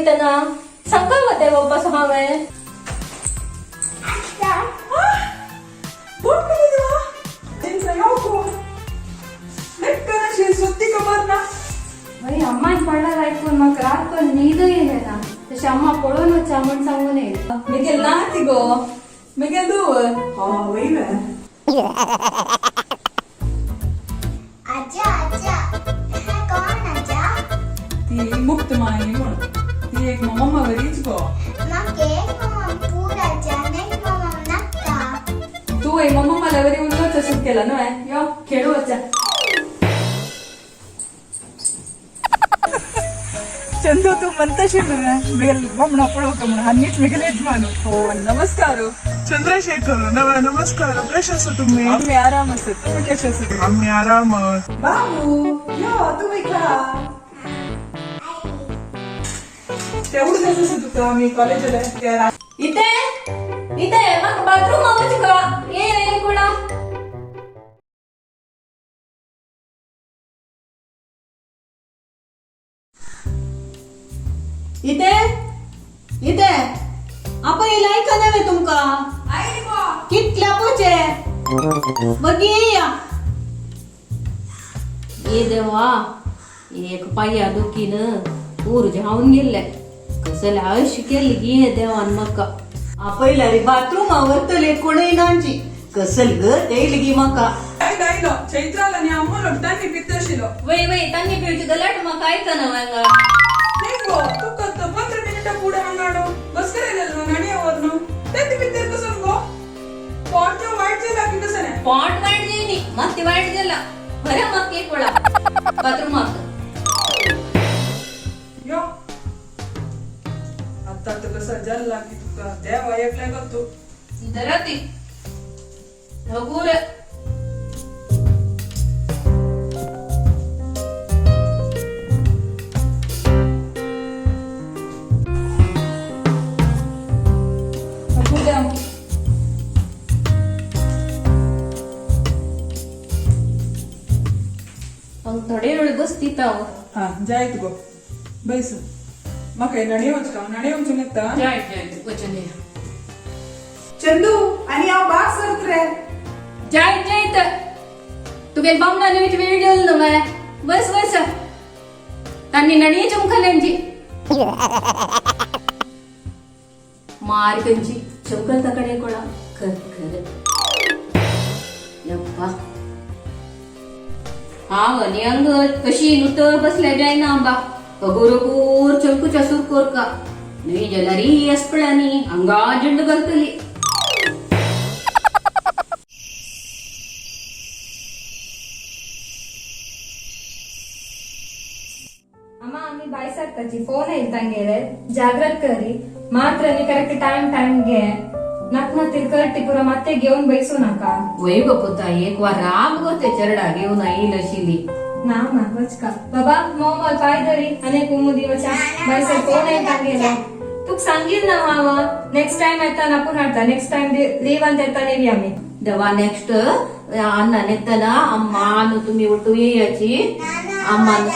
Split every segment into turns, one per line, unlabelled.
वयतना सांगा वते बाप्पा हांवें.
बोट केली देवा तेंचा यो लेक्कनाशी सुद्दी खबर ना.
वय अम्मान पडला आयकून म्हाका रातभर न्हीदय येयलें ना. तशें अम्मा पळोवन वचा म्हूण सांगून येयलें.
मिगेल ना ती गो मिगेल दूर.
हा वय वे.
आजा आजा, हे कोण आजा?
ती मुक्त माई म्हण, ती एक मम्मा वरीच गो.
म्हाका एक मम्मा पूर आजा, नेक मम्मा नाका.
तू वय मम्मा मला वरी उल्लोच अशें केला न्हय. यो खेळू वचा.
चंदू, तू म्हणताशी मेल बमणा पळोवका म्हणून आनीच मेगेले यजमान. हो, नमस्कार.
चंद्रशेखर, नव्या नमस्कार. कशे आसा तुम्ही?
आम्ही आराम आसत, तुम्ही कशे आसत?
आम्ही आराम.
बाबू, यो तुम्ही खा. तेवढं आसा तुका आम्ही कॉलेजाला.
इथे इथे म्हाका बाथरूम वचूं का ये ये कोणा.
इथे इथे आपण येयला ऐका नव्हे तुमका. कितल्या पोचे बगी या.
ये देवा, एक पाया दुखीन ऊर जावन गेल्ले कसले अशी केली गी हे देवान म्हाका.
आपयला रे बाथरूम आवरतले कोणय नांची कसल ग येईल गी माका.
आयलो आयलो चैत्राला नी अम्मा लोटतांनी पित्तशिलो.
वय वय, तांनी पिवची गलाट म्हाका आयकना हांगा.
नाही गो, तू करतो 15 मिनिटं पुढे हांगाडो बस करायला नणी आवरनो ते पित्तर कसं गो पॉट वाईट जाला की कसं नाही.
पाट वायट जायनी ಮತ್ತೆ वायट जाला बरं म्हाका एक वेळा बाथरूमाक.
यो आता तर कसं जल्ला की तुका देवा एकल्या करतो.
धरा ती हगूर. थोडे वेळ बस दिता.
हा जायत गो बैस, म्हाका नणी वचका नणी वचून येता.
जायत जायत वचन.
चंदू आणि हांव भाग सरत रे.
जायत जायत, तुगे बामणाने which वेळ जेवल ना माय. बस बस, तांनी नणी चमकल्यांची मार कंची चमकल तकडे कोणा खर खर यप्पा. हा आणि अंग कशी नुत बसल्या जायना आंबा हगूर चमकूच्या सूर कोरका न्हय जाल्यार असपळांनी हांगा झेंडू घालतली.
अम्मा, आम्ही बाय सारखाची फोन येईल तांगेले. जागृत करी मात्र करेक्ट टाइम टाइम घे नक करटी पुरा माते घेऊन बैसू नका.
वय गो पुता, एक वार राम गो ते चरडा घेऊन येईल अशिली.
ना मा वचका बाबा मोमल पाय धरी अनेक उमुदी वचा. बायसर फोन येईल तांगेले. तुक सांगील ना मामा, नेक्स्ट टाइम येताना आपण हाडता. नेक्स्ट टाइम लीव ಅಂತ येताना येवी आम्ही.
दवा नेक्स्ट अण्णा नेतना अम्मा तुम्ही उठू याची अम्मान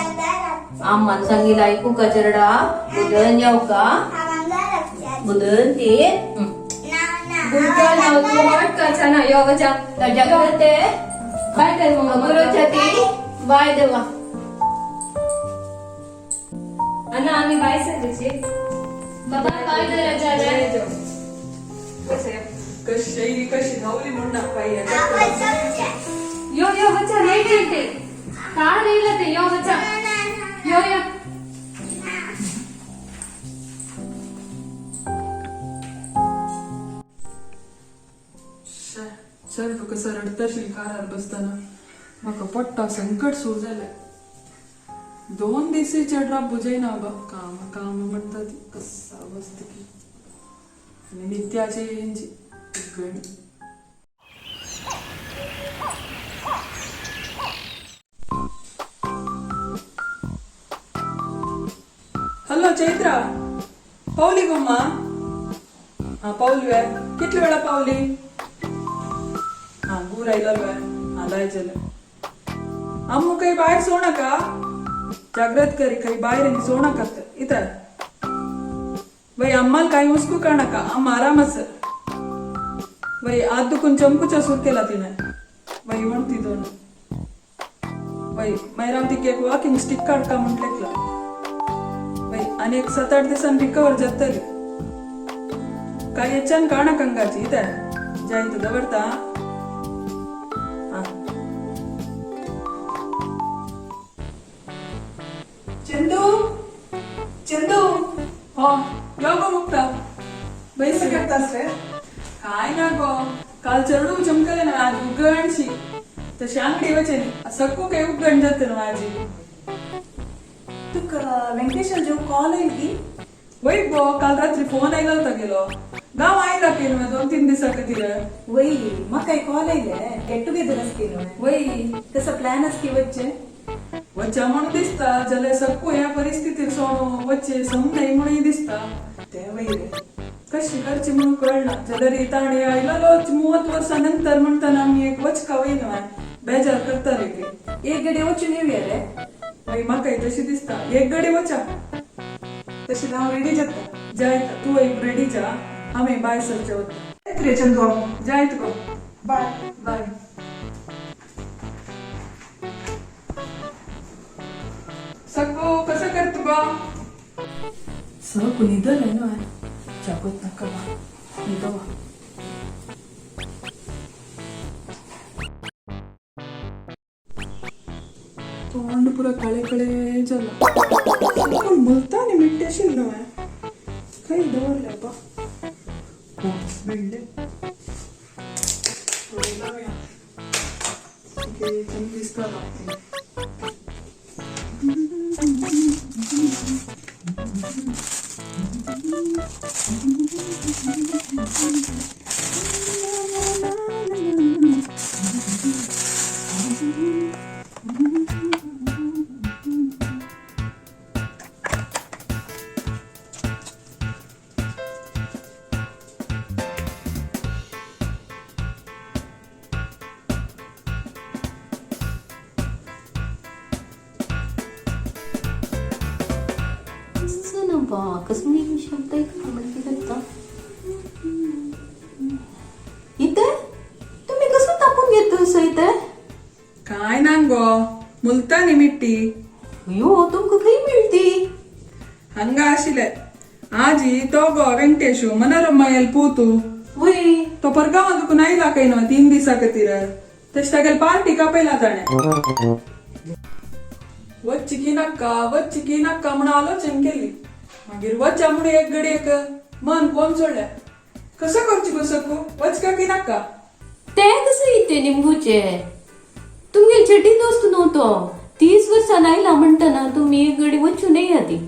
अम्मान सांगितलं ऐकू का चरडा बुदन येऊ का बुदन ते.
गुड गर्ल नाव तू हॉट का ना. यो वचा.
जाग्रत.
बाय कर मम्मा.
अगोरच्या बाय देवा.
अण्णा, आम्ही बाय सरची. बाबा पाय धरायचा.
कशी कशी धावली म्हणून पाहिजे.
यो यो बच्चा, लेट येते कार येईल ते. यो बच्चा, यो यो.
सर, तू कसं रडताशील कारार बसताना म्हाका पट्टा संकट सुरू जालें. 2 दिवस चेडरा बुजयना बा, काम काम म्हणटा ती कसा बसता की आनी नित्याचे हेंची गण. हॅलो चैत्रा, पावली गो मा? हा पावली वे? कितले वेळा पावली? हा गूर आयलो वे? हा लाय जालें. आम्मू काही बाहेर सोड नका, जाग्रत करी, काही बाहेर आणि सोड नका इथं. वय अम्माल काय हुसकू काणका, अम्मा आराम आसर. वय आत दुखून चमकूच्या सूर केला तिने. वय वणती दोन. वय मागीर हांव तिका एक वॉकिंग स्टीक काडका म्हटलेकला. वय आनी एक 7-8 दिसान रिकवर जातली. काय हेच्यान काणक अंगाची इथे जायत दवरता. हा.
चंदू, चंदू.
हो, यो गो मुक्ता. बैस.
कसं करतास रे?
काय ना गो, काल चेडू चमकले ना, आज उगणशी तशी आंगडी वचनी सक्कू काय उगण जाते ना माझी.
तुका वेंकटेशाल जेव कॉल येईल की?
वय गो, काल रात्री फोन आयला होता गेलो. गाव आयला केलं 2-3 दिसा खातीर.
वय, म्हाका कॉल आयले, गेट टुगेदर आसकी न्हय?
वय.
कसं प्लॅन आसकी वच्चे?
वच्चा म्हणून दिसता, जाल्यार सक्कू ह्या परिस्थितीर सोडून वच्चे समजाय म्हणून दिसता.
ते वय रे.
कशी करची म्हणून कळना. जाल्यार ताणें आयलोच 30 वर्सां नंतर म्हणटाना आमी एक वचका वय न्हय, बेजार करता रे ते.
एक गडी वचून येवया रे.
मागीर म्हाकाय तशी दिसता, एक गडी वचा.
तशी हांव रेडी जाता.
जायत तूं एक रेडी जा, आमी बाय सरचे वता.
रे चंदू.
जायत गो.
बाय.
बाय. सक्को कसं करत गो?
सकू न्हिदलें न्हय, जागोत नाका बा, न्हिदोवा.
तोंड पुरा काळे काळे जाला. मुलतानी मिट्टी आशिल्ली न्हय, खंय दवरले बा? हो, मेळ्ळे. थोडे लावया. ओके, चंद दिसता.
कसं ना बा, कसं मी शब्द म्हणजे करता इथे तुम्ही कसं तापून घेतो असं इथे?
काय ना गो, मुलतानी मिट्टी.
अयो, तुमका खंय मेळती?
हंगा आशिल्ले आजी तो गो वेंकटेशू मनोरमायल पूतू.
वय.
तो परगांवां दुखून आयला काय न्हय 3 दिसा खातीर, तशें तागेली पार्टी कापयला ताणें. वच्ची की नाका, वच्ची की नाका म्हण आलोचन केली. मागीर वच्चा म्हूण एक घडयेक मन कोण सोडलें. कसं करची गो सकू, वचका की नाका?
ते कसं इथे निंबूचे तुमगे चेटी दोस्त न्हू तो, 30 वर्सां आयला म्हणटना तुमी एक घडी वचूं नये ती.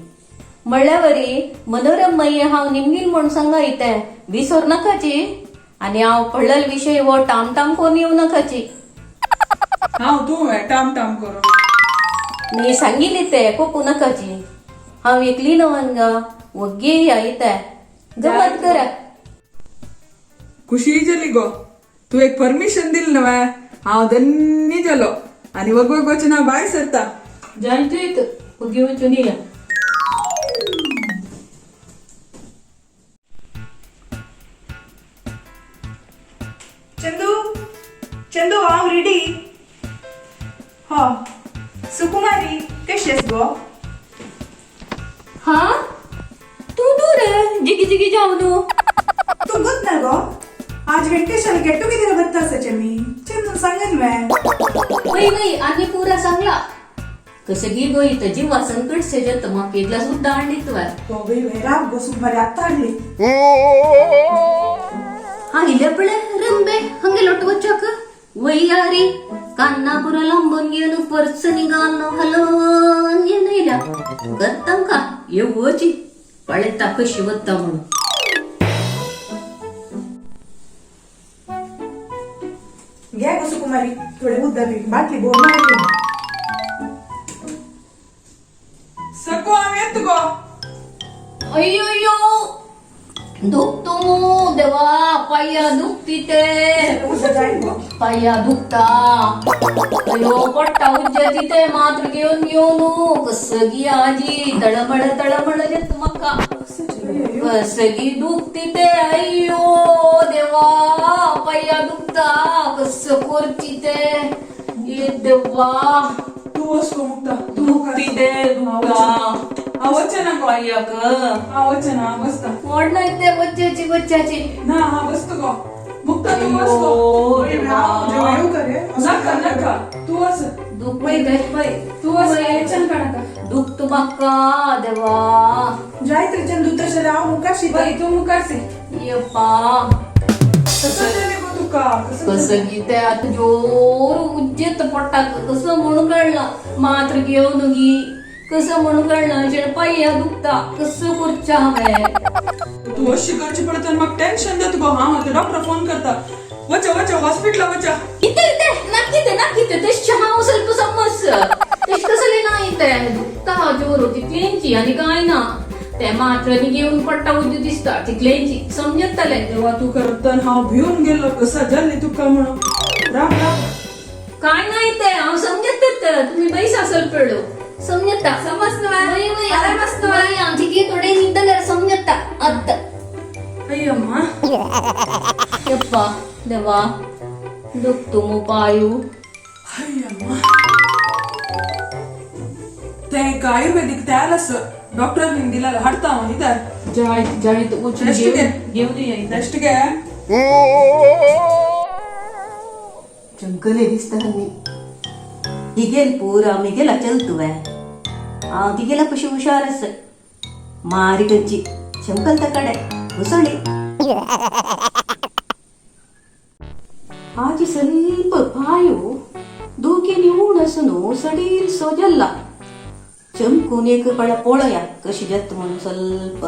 म्हणल्यावरी मनोरमयी हांव निमगील म्हूण सांगा इथे विसर नाकाची, आनी हांव पडलेल विशय हो टाम टाम करून येवं नाकाची.
हांव तूं टाम टाम करून.
मी सांगितली ते कोकू नाकाची. हांव एकली न्हय हांगा, वग्गी या इथे गमत करा.
खुशी जाली गो, तूं एक परमिशन दिल न्हय, हांव धन्य जालो आनी वगवग वचून हांव भायर सरता.
जायत, वग्गी वचून या.
चंदू, चंदू, हांव रेडी. हो सुकुमारी, कशी आस गो?
हा, तूं दूर जिगी जिगी जाव न्हू.
तूं गोत ना गो, आज वेंकटेशाल गेट टुगेदर वता आसाचे मी, चंदून सांगन वे.
वय वय, आनी पुरा सांगला. कसं गी गो इथं जीवा संकट सेजत म्हाका एक ग्लास उद्दा हाडली तुवें.
हो वय वय, राब गो सुकुमारी, आत्तां हाडली.
हा इले पळे रंबे हंगे लोट वच्चाक वैयारी कान्ना पुरा लांबून घेऊन पर्स निघाल हलोन येऊन इल्या करतां का येवची पळयता कशी वता म्हणून.
घे गो सुकुमारी, थोडे उद्दा पी, बाटली भरून हाडली.
सकू, हांव येत गो.
अय्यो अय्यो. दुखतो मू देवा, पाया दुखती ते, पाया दुखता. अयो पट्टा उज्ज तिथे मात्र घेऊन घेऊन कसं गी आजी तळमळ तळमळ येत मका, कसं गी दुखती ते. अय्यो देवा, पाया दुखता, कसं करती ते. ये देवा.
तू वसको मुक्ता.
दुखती ते, दुखता.
हा वच्चे ना गो.
पायाक.
हा वच्चे ना, बसता.
मोड नाही ते बच्च्याची बच्च्याची.
ना, हा बसतो गो मुक्ता, तू बसको.
अयो देवा.
नका नका, तू बस.
दुखती ते.
तू बस, टेन्शन का नका.
दुखतो माका देवा.
जायत रे चंदू, तशें हांव मुखार शिता.
बाई, तू मुखार सी.
यप्पा.
कसं झाले गो तुका? कसं?
कसं की ते आता जोर उज्जेत पोटाक, कसं म्हणून कळला मात्र घेऊन गी, कसं म्हणून कळलं जेण पाया दुखता, कसं करच्या हांवें.
तू अशी करची पडत, मग टेन्शन देत गो. हा मग डॉक्टर फोन करता. वचा वचा, हॉस्पिटला वचा.
इथे इथे नक्की ते नक्की ते तशें हांव ಸ್ವಲ್ಪ समज तशें कसलें ना, इथे दुखता जोर तितलेंची आनी कांय ना, ते मात्र घेवन पडटा उज्ज दिसता तितलेंची समजतलें.
तेव्हा तू करत हांव भिवन गेलो, कसं जाल्ली तुका म्हणून. राम राम.
काय नाही ते हांव समजत, तुम्ही बैसा ಸ್ವಲ್ಪ वेळ समजता.
समज ना.
वय वय.
आराम असतो.
वय, आमची थोडे निद्दल्यार समजता आत्ता.
अय्यम्मा.
यप्पा देवा, दुखतो मू पायू.
अय्यम्मा, ते एक आयुर्वेदिक तयार डॉक्टर दिला हाडता हांव इधर.
जायत जायत, वचून
रेस्ट घे.
घेवन घेवन या.
रेस्ट घे.
चमकले दिसता न्ही. हिगेल पूरा मिगेला चलतुवे. हांव तिगेला पशी हुशार आसा. मारी कंची चमकल कಡೆ मुसಳಿ.
ಆಜಿ ಸ್ವಲ್ಪ ಪಾಯು ದೂಕೆ ನೀವು ಸಡೀರ್ ಸೋಜಲ್ಲ.
ಚಮಕೂನ್ ಏಕ ಪಳ ಪೋಳಯ ಕಶಿ ಜತ್ म्हणून ಸ್ವಲ್ಪ.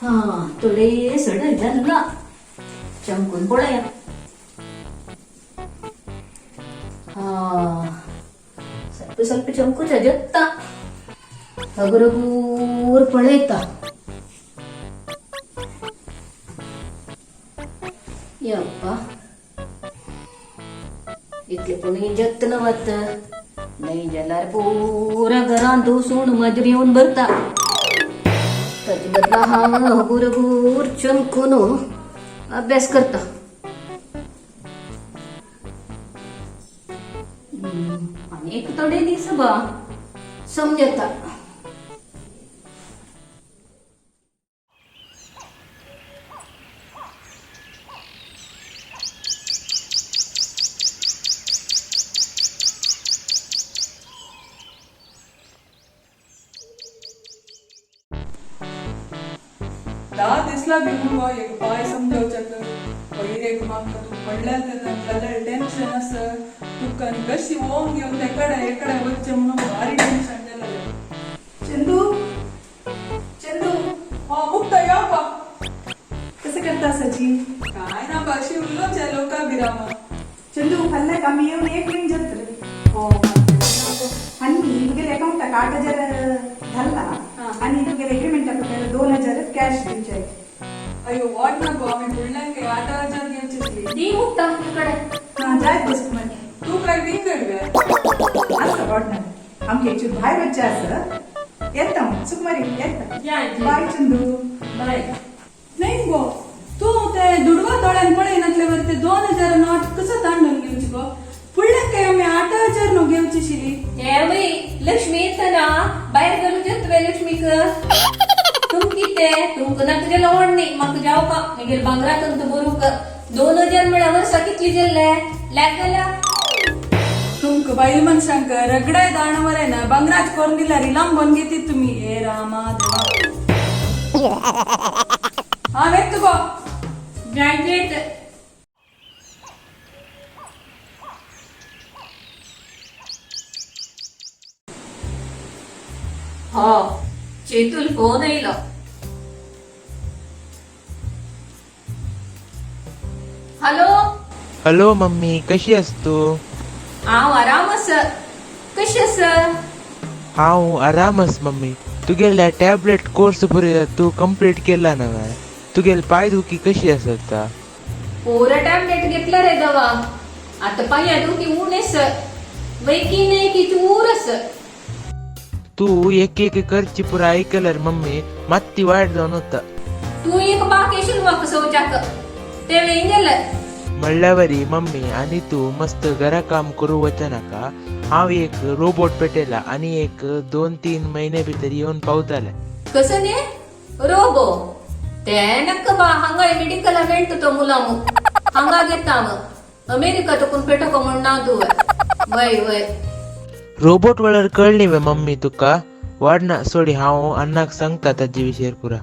ಹಾ ತೊಡೇ ಸಡ ಜಲ್ಲ, ಚಮಕೂನ್ ಪೊಳಯ. ಹಾ ಸ್ವಲ್ಪ ಸ್ವಲ್ಪ ಚಮಕುಚ ಜತ್ತ, ಹಗುರಗೂರ್ ಪಳೇತ. ಯಪ್ಪ, इतले पूण जत्त न वत नाही जाल्यार पुरा घरान धुसून मजर येवन भरता. ताजे बदला हांव हगूर हगूर चमकून अभ्यास करता. आनी एक थोडे दीस बा समजता.
दा दिसला भिवून गो, एक पाय समजावच्याक पयर एक म्हाका तूं पडल्यार जाल्यार टेन्शन आसा तुका, आनी कशी वोंग घेवन तेकडे एकडे वच्चें म्हणून भारी टेन्शन जालेलें.
चंदू, चंदू.
हा मुक्ता, या बा.
कसं करता सची?
काय ना बा, अशी उलोवचें लोका बिरामा.
चंदू, फाल्यां आमी येवन एक विंग जात रे.
हो.
आनी तुगेले अकाउंटाक 8,000 घालला आनी तुगेले एग्रीमेंटाक 2,000 कॅश दिवचे.
अयो what ना गो, आमी फुडल्यांक 8,000 घेवची आसली.
दी मुक्ता कಡೆ.
हा जायत बस मागीर.
तूं काय विंगड वे.
आसा what ना, आमगे एकचूर भायर वच्चें आसा, येता हांव सुकुमारी येता.
जाय.
बाय चंदू.
बाय.
नाही गो, तू ते दुडवा दोळ्यान पळयनातले ते 2,000 नोट कसं तांडून घेवची गो? फुडल्याक काय आमी 8,000 न्हू घेवची शिली.
ए वय, लक्ष्मी येतना भायर घालू जेतवे लक्ष्मीक. तुम किते तुमक ना तुझ्या लवण नाही म्हाका जाव का मागीर भांगरा तंत बरूक 2,000 म्हळ्यार वर्सा कितली जाल्ले लॅक जाल्या.
तुमक बायल मनशांक रगडाय दाणवर आहे ना, बंगराज करून दिल्यार लांबून घेतीत तुम्ही. हे रामा देवा.
हा वेत गो.
जायत. हा चेतुल फोन येयलो. हॅलो.
हॅलो मम्मी, कशी आस तू?
हांव आराम आसा. कशी आसा?
हांव आराम आस मम्मी. तुगेल्या टॅबलेट कोर्स पुरे तू कंप्लीट केला नव्हे? तुगेल पाय दुखी कशी आसा आता?
पुरा टॅबलेट घेतला रे दवा. आता पाया दुखी उणेस वैकी नाही की चूर आसा.
तू एक एक करची पुरा ऐकल्यार मम्मी मात्ती वायट जावन वता.
तू एक बाकेशन म्हाका सवच्याक ते वेंगेले.
म्हणल्यावरी मम्मी आणि तू मस्त घरा काम करू वचा नाका. हांव एक रोबोट पेटेला आणि एक 2-3 महिने भितर येवन पावताले.
कसं ने रोबो ते नक्क बा हांगा मेडिकला मेळटा तो मुलामू हांगा घेता मग अमेरिका तुकून पेटोको म्हण ना तुवें. वय वय
रोबोट वळर कळ्ळी वे मम्मी तुका? वाडना सोडी, हांव अण्णाक सांगता ताजे विशयर पुरा.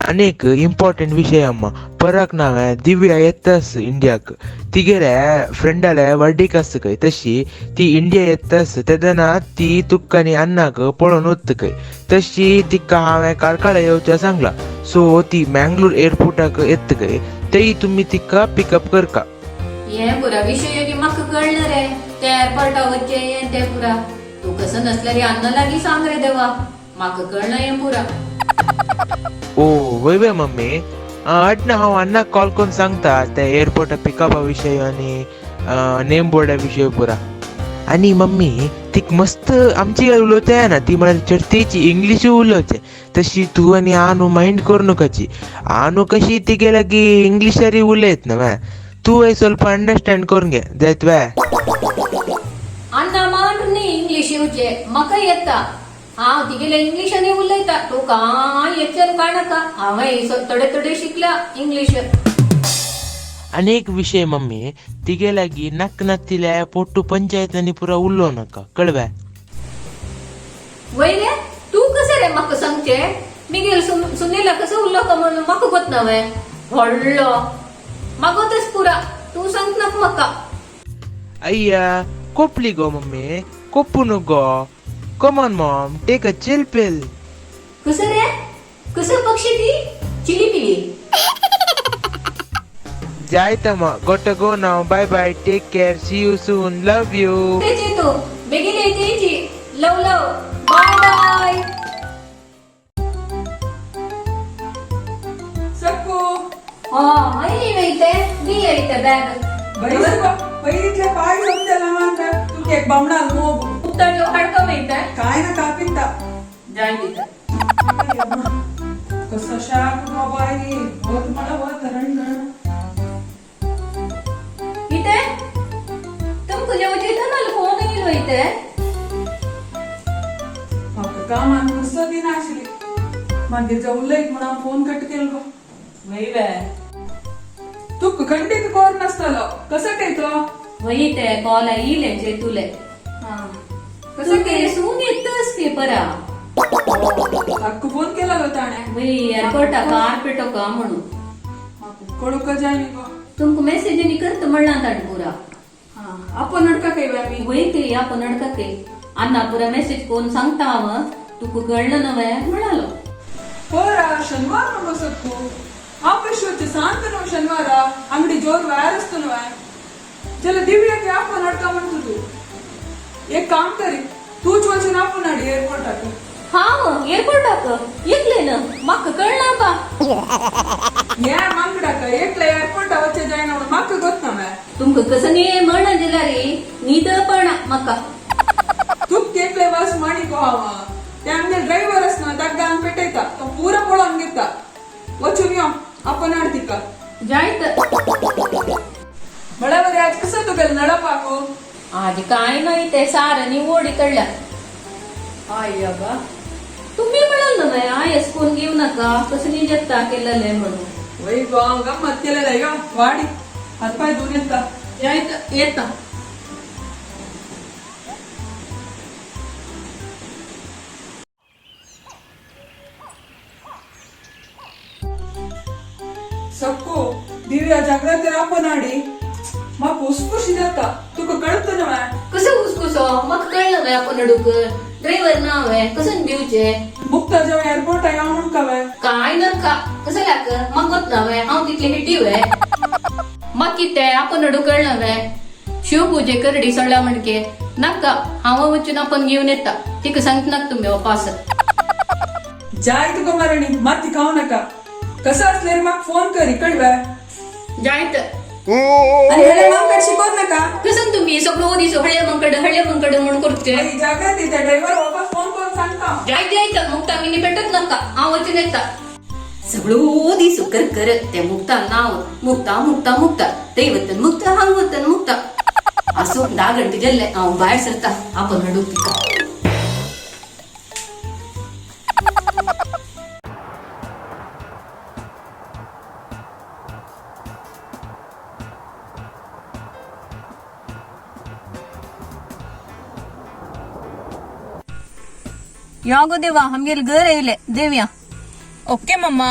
अनेक इम्पॉर्टंट विषय अम्मा, परक नावे दिव्या येतास इंडियाक. तिगेले फ्रेंडाले वर्डीक आसा खंय, तशी ती इंडिया येतास तेदना ती तुका आनी अण्णाक पळोवन वता खंय. तशी तिका हांवें कार्कळा येवच्या सांगला. सो ती मँगलोर एअरपोर्टाक येता खंय, तेय तुमी तिका पिकअप करका.
हे पुरा विषय की म्हाका कळना रे. ते एअरपोर्टा वचचें हें ते पुरा तूं कसं नसल्यार अण्णा लागीं सांग रे देवा, म्हाका कळना हें पुरा.
ओ वय वय मम्मी, अटना हांव अण्णाक कॉल करून सांगता ते एअरपोर्टा पिकअपा विशय आनी नेम बोर्डा विशय पुरा. आनी मम्मी तीक मस्त आमची काय उलोवता येना, ती म्हळ्यार चडतीची इंग्लिशूय उलोवचे. तशी तूं आनी आनू मायंड करू नकाची. आनू कशी तिगे लागीं इंग्लिशारी उलयत न्हय, तूं ಸ್ವಲ್ಪ अंडरस्टँड करून घे जायत वे.
अण्णा मांड न्ही इंग्लीश येवचे म्हाका येता. हांव तिगेले इंग्लिशांनी उलयता, तूं कांय येचर काडनाका. हांवें थोडे थोडे शिकल्या इंग्लीश.
अनेक विषय मम्मी, तिगे लागीं नक नत्तिले पोट्टू पंचायत पुरा उलोव नाका, कळवे?
वय रे तूं कसं रे म्हाका सांगचे? मिगेल सुनेला कसं उलोवका म्हणून म्हाका गोत नव्हे. व्हडलो मागोतच पुरा, तूं सांग नाका म्हाका.
अय्या कोपली गो मम्मी, कोप्पू नको गो. Come on mom, take a chill pill.
कसं रे कसं पक्षी ती चिली पिली?
जायता मा, gotta go now. Bye bye, take care, see you soon, love you.
तेची तू बेगीन येते. लव लव, बाय बाय.
सक्कू.
हा आयली वयते दी येते बॅग.
ಬೈದಿತ್ಲೆ ಪಾಯ್ ಸೊಂತೆಲ್ಲ ಮಾತ್ರ ತುಕ್ಕೆ ಬಮ್ಣ ಮೂಗು.
ಉತ್ತಡಿ ಹಡ್ಕ ವೈತೆ.
ಕಾಯ್ನ ಕಾಪಿಂತ.
ಜಾಯ್ತಿದ್ದ.
कसं शाक बाई होत मला होत रण रण.
इथे तुमक जेवचे इथं फोन येईल वयते.
म्हाका कामान पुरसत नाशिल्ली, मागीर जे उलयत म्हणून हांव फोन कट केलो गो.
वय वे.
तुक खंडीत कोर नासतलो कसं ते तो.
वय ते कॉल येईल जेतुले.
कसं
कसं
ते?
सून येतच पेपरा.
अक्क फोन केला गो ताणें.
वय एअरपोर्टा कार पेटो का म्हणून.
म्हाका कळूंक जाय न्ही गो.
तुमक मेसेज नी करत म्हणला ताण पुरा.
आपण नडका काय आमी?
वय ते आपण अडका अण्णा पुरा मेसेज कोण सांगता हांव तुका कळलं नव्हे म्हणालो.
पोरा शनिवार नको सक्कू ऑफिस सांत न्हू. शनिवार ಅಂಗಡಿ ಜೋರ್ ವ್ಯಾರಸ್ತುನವ चल दिव्याक आपण नडका म्हणतो तू. एक काम करी, तूच वचून आपण हाड एअरपोर्टाक.
हा एअरपोर्टाक एकले ना म्हाका कळना बा.
ये मांगडाक एकले एअरपोर्टा वचे जायना म्हणून म्हाका गोत नव्हे.
तुमका कसं न्ही म्हण दिला रे न्हीद पण म्हाका.
तुक एकले बस माणिको हांव ते आमगे ड्रायव्हर आसना ताका हांग पेटयता, तो पुरा पळोवन घेता. वचून यो, आपण हाड तिका.
जायत.
बळावरी आज कसं तुगेल नळपाकू?
आज काय नाही ते सारं ओढी कडल्या.
आय्या बा.
तुम्ही म्हणाल ना बाई आयस फोन घेऊ नका कसं नी जगता केलेलं म्हणून.
वय गो, हांव गम्मत केलेलं यो वाडी हात पाय धुवून येता.
जायत येता.
सक्कू दिव्या जाग्रत आपण हाडी, म्हाका उस्कुशी जाता. तुका कळत नव्हे.
कसं उसकुसो म्हाका कळलं बाय आपण अडूक ड्रायव्हर नाव आहे कसं भिवचे.
मुक्त मुक्ता जेव्हा एअरपोर्ट आहे म्हणून कवाय.
काय नका कसं लाग मग नव्हे हांव तितले हिटी वे मग कितें आपण अडू कळना वे शिवपूजे करडी सोडल्या म्हणके नाका हांव वचून आपण घेऊन येता. तिका सांगत नाका तुम्ही हो पास.
जाय तुका मरणी माती खाऊ नका. कसं असले मग फोन कर इकडे.
जायत.
आणि हळे मंकड शिकवत नका.
कसं तुम्ही सगळं दिसो हळे मंकड हळे मंकड म्हणून करते.
आई, जाग्रत त्या ड्रायव्हर वापस फोन करून सांगता.
जायत जायत मुक्ता मी पेटत नका हांव वचून येता. सगळो दिसो कर कर ते मुक्ता नाव मुक्ता मुक्ता मुक्ता ते वतन मुक्ता हांव वतन मुक्ता. असो 10 घंटे जाल्ले हांव भायर सरता आपण हडूक तिका. यागो देवा आमगेले घर येयले देवया.
Okay mamma.